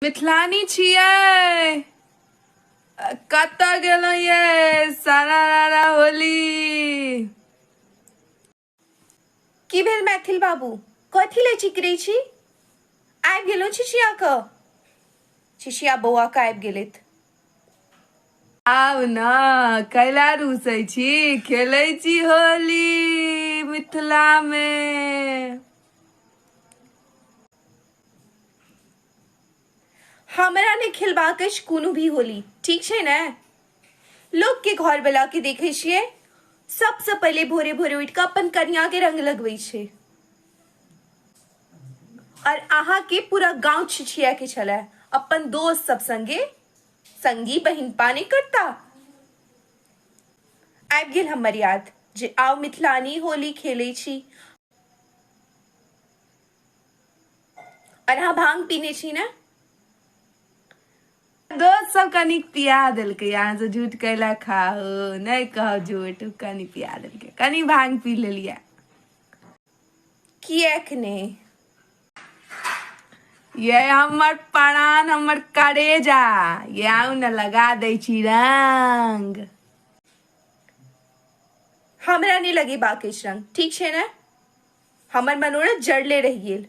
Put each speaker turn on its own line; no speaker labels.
मिथिलानी छियै। कतऽ गेलहुँ ये? सारा रारा होली।
की भेल मैथिल बाबू, कथी लए चिकरै छी? आबि गेलहुँ छिछिया कऽ, छिछिया बौआ कऽ आबि गेलथि।
आउ न, कैला रूसै छी? खेलै छी होली मिथिला मे।
हमरा नहि खेलबाक अछि कोनो भी होली, ठीक छै ने? लोकके घरवला के देखै छियै, सबसँ पहिले भोरे भोरे उठि कऽ अपन कनिया के रंग लगबै छै, और अहाँके पूरा गांव छिछिया के छलै अपन दोस्त सब संगे। संगी बहिनपा नहि करता। आबि गेल हमर याद जे आउ मिथिलानी होली खेलै छी। और अहाँ भांग पीने छी ने?
दोस्त सब कनिक पिया देलकै। अहाँ से झूठ कैला खाहो? नहि कहब झूठ, कनि पिया देलकै, कनि भांग पी लेलियै।
किएक ने?
ये हमर प्राण, हमर करेजा, ये आउ ने, लगा दै छी रंग।
हमरा नहि लगेबाक अछि रंग, ठीक छै ने? हमर मनोरथ जड़ले रहि गेल।